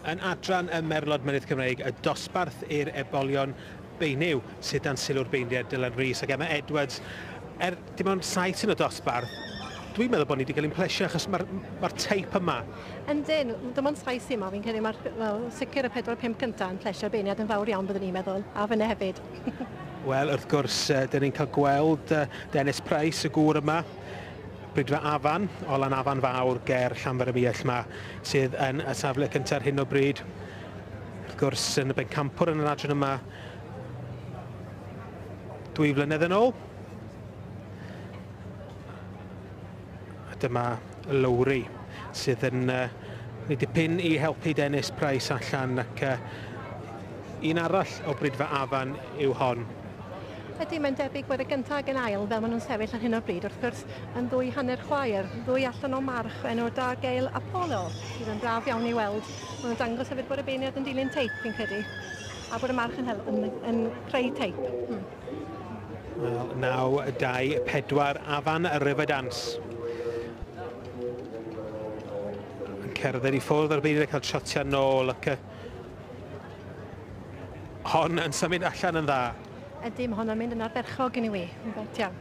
Yn adran y Merlod Mynydd Cymreig, y dosbarth i'r ebolion beunyw sydd dan sylw'r beirniad Dylan Rees ac Emma Edwards. Er dim ond 7 yn y dosbarth, dwi'n meddwl bod ni wedi cael ein plesio achos mae'r ma teip yma. Yndyn, dim ond 7 sy'n yma, fi'n credu mae'r well, sicr y 4-5 cyntaf yn plesio'r beirniad yn fawr iawn byddwn ni'n meddwl, a fyna hefyd. Wel, wrth gwrs, dyn ni'n cael gweld Dennis Price, y gŵr yma, Brydfa Afan, o Lanafan Fawr ger Llanfair-ym-Muallt 'ma, sydd yn y safle cyntaf ar hyn o bryd. Wrth gwrs, yn y bencampwr yn yr adran yma 2 flynedd yn ôl. A dyma Lowri, sydd yn gwneud dipyn i helpu Dennis Price allan, ac un arall o Brydfa Afan yw hon. Ydy, mae'n debyg bod y gyntaf ac yn ail, fel maen nhw'n sefyll ar hyn o bryd, wrth gwrs, yn ddwy hanner chwaer, ddwy allan o march enw Dargale Apollo, sydd yn braf iawn i weld. Maen nhw'n dangos hefyd bod y beirniad yn dilyn teip, fi'n credu, a bod y march yn creu teip. Wel, 9, 2, 4, Afan River Dance. Yn cerdded i ffwrdd o'r beirniad, cael trotiau nôl, ac hon yn symud allan yn dda. Ydy, mae honno'n mynd yn ardderchog i ni wi, yn bert iawn.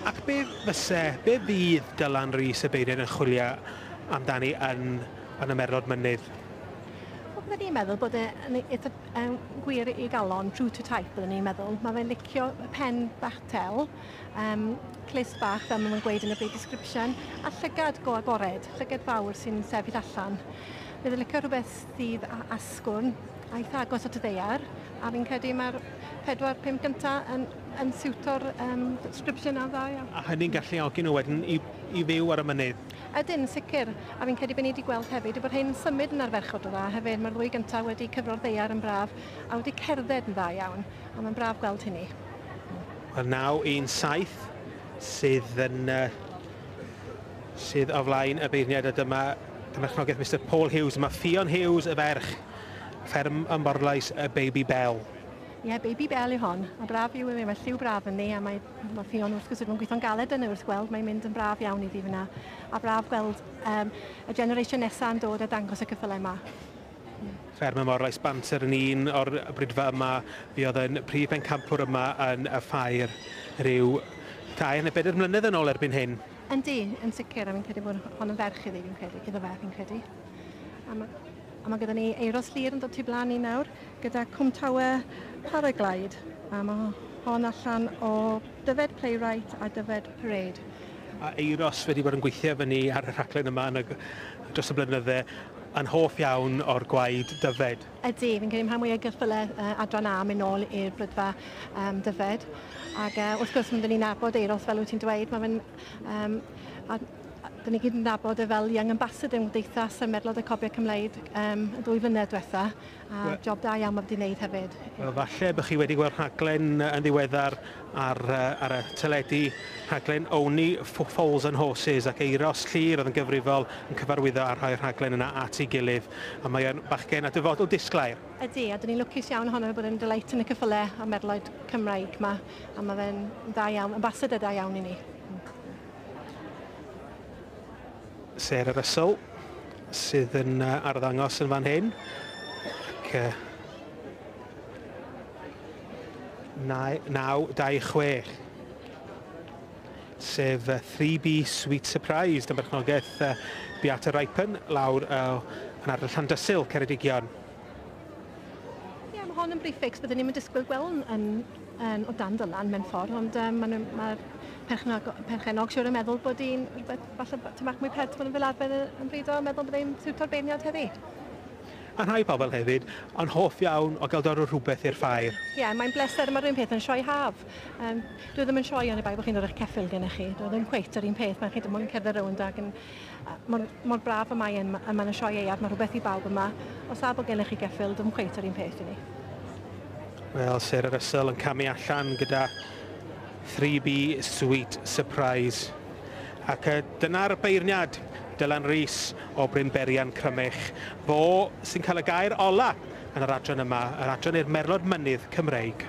Ac be fyse, be fydd Dylan Rees y beirniad yn chwilio amdani yn y Merlod Mynydd? Wel, byddwn ni'n meddwl bod e'n eitha gwir i galon, true to type, byddwn ni'n meddwl. Mae fe'n licio pen bach tel, clust bach, fel maen nhw'n gweud yn y breed description, a llygad go agored, llygad fawr sy'n sefyll allan. Bydd yn licio rhywbeth sydd â asgwrn, a eitha agos at y ddaear, a fi'n credu mae'r 4-5 gyntaf yn siwto'r description a'n dda iawn. A hynny'n galluogi nhw wedyn i fyw ar y mynydd? Ydyn, sicr. A fi'n credu bod ni wedi gweld hefyd bod rhain yn symud yn ardderchog o dda hefyd. Mae'r ddwy gyntaf wedi cyfro'r ddaear yn braf a wedi cerdded yn dda iawn. A mae'n braf gweld hynny. Wel, 9, 1, 7 sydd yn, sydd o flaen y beirniad, a dyma berchnogaeth Mr Paul Hughes. Mae Ffion Hughes, y ferch, fferm ym Morlais, y Baby Bell. Ie, yeah, Baby Bell yw hon. A braf yw e, mae lliw braf yn ni, a mae Ffion wrth gwrs wedi bod yn gweithio'n galed yn wrth gweld, mae'n mynd yn braf iawn iddi fyna. A braf gweld y generation nesaf yn dod a dangos y ceffylau yma. Fferm ym Morlais Banter yn un o'r brydfa yma, fuodd yn prif bencampwr yma yn y ffair rhyw 2 neu 4 mlynedd yn ôl erbyn hyn. Yndi, yn sicr, a fi'n credu bod hon yn ferch iddi, fi'n credu, iddo fe, fi'n credu. A mae gyda ni Eiros Llŷr yn dod tu blaen ni nawr, gyda Cwmtawe Paraglide. A mae hon allan o Dyfed Playwright a Dyfed Parade. A Eiros wedi bod yn gweithio fyny ar y rhaglen yma yn dros y blynydde, yn hoff iawn o'r gwaed Dyfed. Ydy, fi'n credu rhan mwyaf geffylau adran A mynd nôl i'r brydfa Dyfed. Ac wrth gwrs, mae ni'n nabod Eiros, fel wyt ti'n dweud, mae fe'n dyn ni gyd yn nabod e fel Young Ambassador yng Nghymdeithas y Merlod y Cobiau Cymreig y 2 flynedd diwetha, a well, job da iawn mae wedi wneud hefyd. Wel, falle bych chi wedi gweld rhaglen yn ddiweddar ar y teledu, rhaglen Only Fools and Horses, ac Eiros Llŷr oedd yn gyfrifol yn cyfarwyddo ar rhai rhaglen yna at ei gilydd, a mae o'n bachgen a dyfodol disglair. Ydy, a dyn ni'n lwcus iawn ohono bod yn delight yn y ceffylau a merloed Cymraeg yma, a mae fe'n dda iawn, ambassador da iawn i ni. Sarah Russell sydd yn arddangos yn fan hyn. Ac 9, 2, 6. Sef 3B Sweet Surprise, dyma berchnogaeth Beata Ripen lawr yn ardal Llandysul, Ceredigion. Ie, mae hon yn prefix, byddwn ni'n disgwyl gweld yn o dan Dylan mewn ffordd, ond mae'r perchennog siwr yn meddwl bod hi'n rhywbeth falle tipyn bach mwy pert maen nhw fel arfer yn brido, yn meddwl bod hi'n siwto'r beirniad heddi. A rhai pobl hefyd yn hoff iawn o gael dod o rhywbeth i'r ffair. Ie, yeah, mae'n bleser, mae'r un peth yn sioe haf. Dwi ddim yn sioe ond y bai bod chi'n dod â'ch ceffyl gennych chi. Dwi ddim cweit yr un peth, mae'n chi dim ond yn cerdded rownd ac yn mor braf y mae yn, yma yn y sioe aeaf, mae rhywbeth i bawb yma. Os a bod gennych chi geffyl, ddim cweit yr un peth i ni. Wel, Sarah Russell yn camu allan gyda 3B Sweet Surprise. Ac dyna'r beirniad, Dylan Rees o Brynberian Crymych. Fo sy'n cael y gair ola yn yr adran yma, yr adran i'r Merlod Mynydd Cymreig.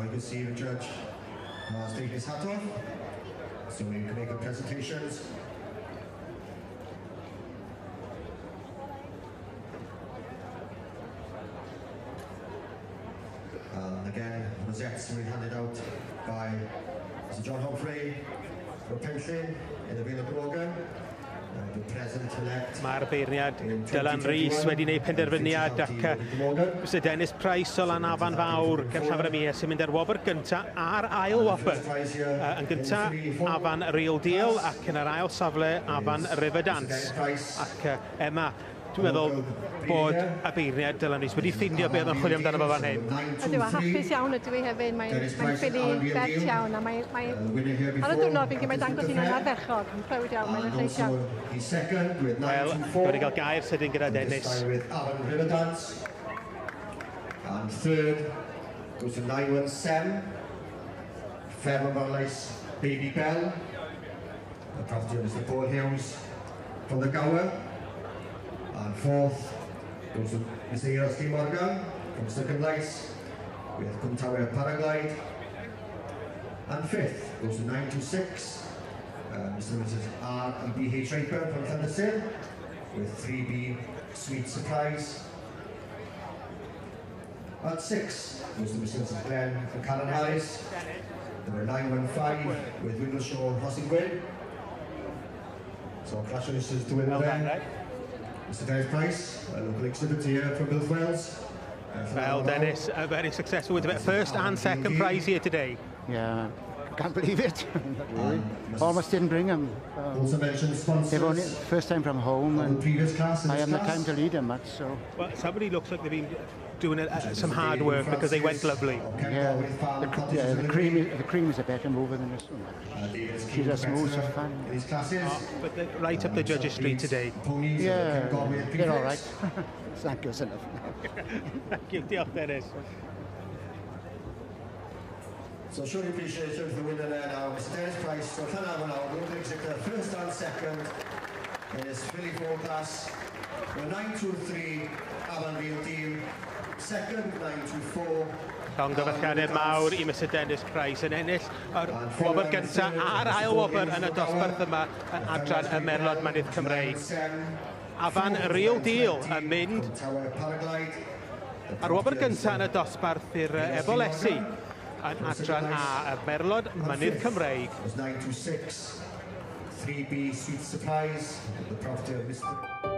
We can see the judge has taken his hat off, so we can make the presentations. And again, rosettes will be handed out by Mr. John Humphrey from Penllyn in the Vale of Glamorgan. Mae'r beirniad Dylan Rees wedi gwneud penderfyniad ac Mr Dennis Price o Lanafan Fawr ger Llanfyr sy'n mynd ar wobr gyntaf a'r ail wobr. Yn gyntaf Afan Real Deal ac yn yr ail safle Afan Riverdance. Ac Emma, dwi'n meddwl bod y beirniad Dylan Rees wedi ffeindio beth oedd yn chwilio amdano fo fan hyn. Ydw, a hapus iawn ydw i hefyd. Mae'n ffili bert iawn a mae ar y diwrnod fi'n gwneud dangos un o'n ardderchog. Yn proud iawn, mae'n lleis iawn. Wel, wedi cael gair sydyn gyda Dennis. And third goes to 917, Fferm Farlais Baby Bell, the property of Mr Paul Hughes from the Gower. And fourth goes to Mr Eros D. Morgan from Cymlais with Cwmtawe Paraglide. And fifth goes to 926, Mr. and Mrs. R and B. H. Raper from Llandysul with 3B Sweet Surprise. At 6 goes to Mr. and Mrs. Glenn and Karen Harris, number 915 with Windleshaw Rhosygwyn. So congratulations to winner there. Mr. Dennis Price, a local exhibitor here from Builth Wells. Well, Dennis, very successful with the first and second prize here today. Yeah, can't believe it. Really. Almost didn't bring them. Also mentioned sponsors. They've only first time from home, and previous class. I haven't the time to lead them much. So. Well, somebody looks like they've been doing some hard work because they went lovely. Yeah, the cream is a better mover than this one. She just moves for fun. In these classes. But right up the judges' street today. Yeah, they're all right. Thank you, enough. Thank you, diolch, Dennis. So show your appreciation for the winner there now, Mr. Dennis Price from Llanafan Fawr, local exhibitor, first and second in his filly 4 class. The 923 Afan Real Deal, second 924. Llongyfarchiadau mawr i Mr Dennis Price yn ennill yr wobr gyntaf a'r ail wobr yn y dosbarth yma yn adran y Merlod Mynydd Cymreig. Afan Real Deal yn mynd a'r wobr gyntaf yn y dosbarth i'r Ebolesi yn adran A, y Merlod Mynydd Cymreig. 926, 3B Sweet Surprise, the property of Mr.